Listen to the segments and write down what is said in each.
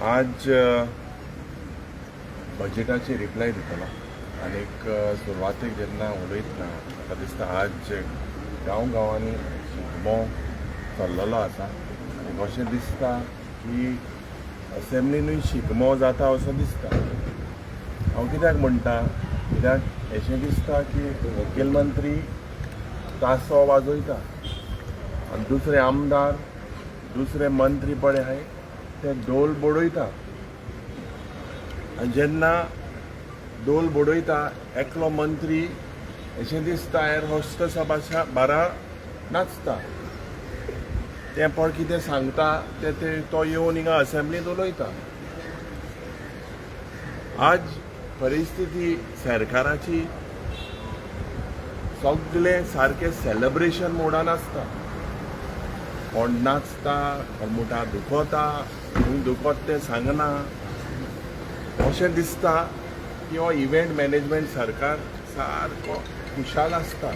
आज बजेटाची रिप्लाय दितलो आनीक सुरवातेक जेन्ना उलयतना म्हाका दिसता आज गांव गांवांनी शिगमो चल्लेलो आसा आनी अशें दिसता की असेंब्लीनूय शिगमो जाता असो दिसता. हांव कित्याक म्हणटा, कित्याक अशें दिसता की मुखेलमंत्री तासो वाजयता आनी दुसरे आमदार, दुसरे मंत्री पळय आहाय ते डोल बडयता. आनी जेन्ना डोल बडयता एकलो मंत्री अशें दिसता एअर होस्टसा भाशा बारा नाचता. तें पळय कितें सांगता तें ते तो येवन हिंगा असेंब्लींत उलयता. आज परिस्थिती सरकाराची सगळे सारके सेलिब्रेशन मोडान आसता. कोण नाचता, कोण मुठा दुखता, खंय दुखत तें सांगना. अशें दिसता की हो इव्हेंट मॅनेजमेंट सरकार सारको खुशाल आसता,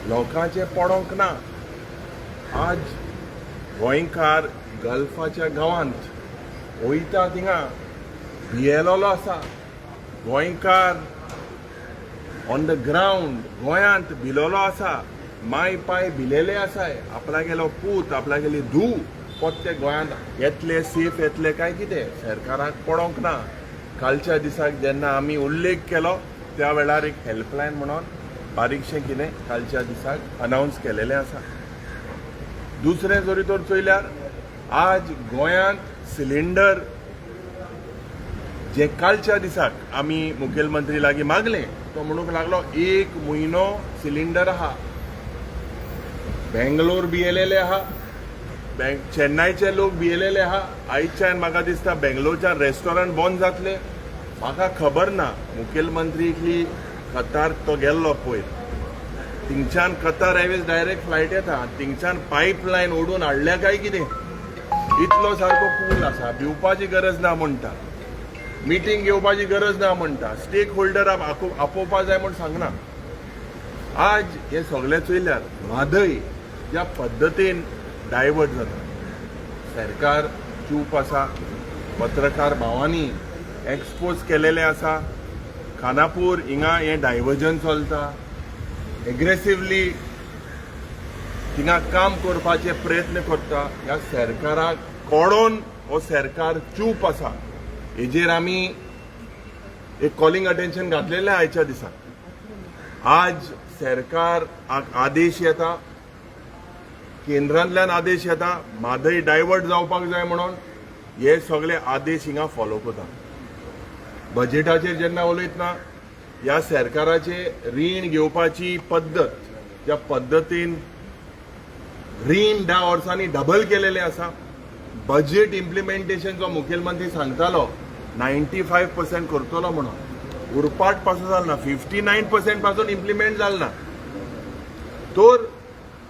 लोकांचें पडोंक ना. आज गोंयकार गल्फाच्या गांवांत वयता, थिंगा भियेलोलो आसा. गोंयकार ऑन the ground गोंयांत भिलोलो आसा. माय पाय भिलेले आसाय, आपणागेलो पूत, आपणागेली धूव पोत्ते गोंयांत येतले, सेफ येतले काय कितें, सरकाराक पडोंक ना. कालच्या दिसाक जेन्ना आमी उल्लेख केलो त्या वेळार एक हेल्पलायन म्हणून बारीकशें कितें कालच्या दिसाक अनावन्स केलेलें आसा. दुसरें जरी तर चोयल्यार आज गोंयांत सिलिंडर जे कालच्या दिसाक आमी मुखेलमंत्री लागीं मागलें, तो म्हणूंक लागलो एक म्हयनो सिलिंडर आहा. बेंगलोर भियेलेले आहा, चेन्नयचे लोक भियेलेले आहा. आयच्यान म्हाका दिसता बेंगलोरच्यान रेस्टॉरंट बंद जातले. म्हाका खबर ना, मुखेलमंत्री कतार तो गेल्लो पयर, थिंगच्यान कतार एरवेज डायरेक्ट फ्लायट येता, थिंगच्यान पायपलायन ओडून हाडल्या काय कितें. इतलो सारको पूल आसा, भिवपाची गरज ना म्हणटा, मिटींग घेवपाची गरज ना म्हणटा, स्टेक होल्डर आपोवपा जाय म्हूण सांगना. आज हे सगळें चोयल्यार म्हादय ज्या पद्दतीन डायवर्ट जाता, सरकार चूप आसा. पत्रकार भावांनी एक्सपोज केलेलें आसा. खानापूर हिंगा हें डायवर्जन चलता, एग्रेसिवली थिंगा काम करपाचे प्रयत्न करता. ह्या सरकाराक कोडोन हो सरकार चूप आसा. हेजेर आमी एक कॉलिंग अटेन्शन घातलेलें आयच्या दिसाक. आज सरकार आदेश येता, केंद्रांतल्यान आदेश येता, म्हादय डायवर्ट जावपाक जाय म्हणून. हे सगळे आदेश हिंगा फॉलो करता. बजेटाचेर जेन्ना उलयतना ह्या सरकाराचे रीण घेवपाची पद्दत, ज्या पद्दतीन रीण 10 वर्सांनी डबल केलेलें आसा, बजेट इम्प्लिमेंटेशन जो मुखेलमंत्री सांगतालो 95% करतलो म्हणून, उरपाट पासून जाल ना, 59% पासून इम्प्लिमेंट जाल ना. तर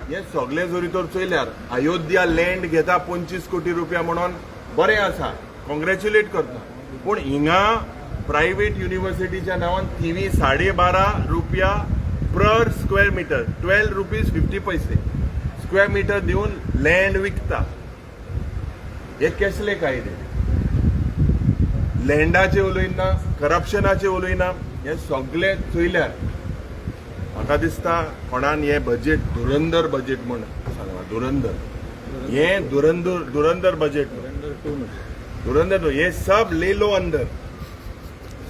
हे सगळे जरी तर चोयल्यार अयोध्या लँड घेता 25 कोटी रुपया म्हणून, बरें आसा, कॉंग्रॅच्युलेट करता. पूण हिंगा प्रायव्हेट युनिव्हर्सिटीच्या नांवान थिवी 12.5 रुपया per square metre, ₹12.50 square metre दिवन लँड विकता. हे केसले कायदे? लँडाचे उलयना, करप्शनाचे उलयना. हे सगळे चोयल्यार म्हाका दिसता कोणान हे बजेट धुरंदर बजेट म्हूण सांगलां. धुरंदर, हे धुरंदर, धुरंदर बजेट, धुरंदर न्हू, हे सब ले लो अंदर,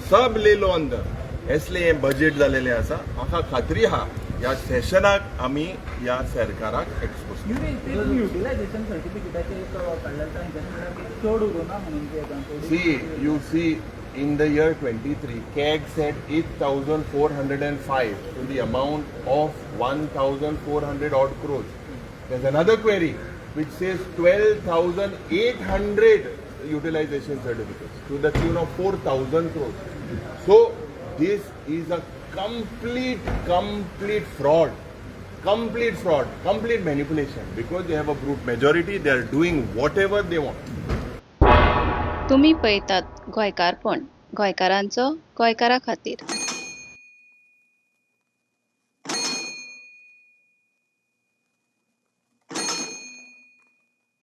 सब ले लो अंदर, असले हे बजेट जालेलें आसा. म्हाका खात्री आहा, ह्या सेशनाक आमी ह्या सरकाराक एक्सपोज युटिलायझेशन सर्टिफिकेटाचे एक काडलें, तांच्यानी म्हणल्यार की चड उरूना म्हणून ते येता. See, you see, in the year 23, CAG said 8,405 to the amount of 1,400 odd crores. There's another query which says 12,800 utilization certificates to the tune of 4,000 crores. So, this is a complete, complete fraud. Complete fraud, complete manipulation. Because they have a brute majority, they are doing whatever they want. तुमी पळयतात गोंयकारपण, गोंयकारांचो गोंयकारा खातीर.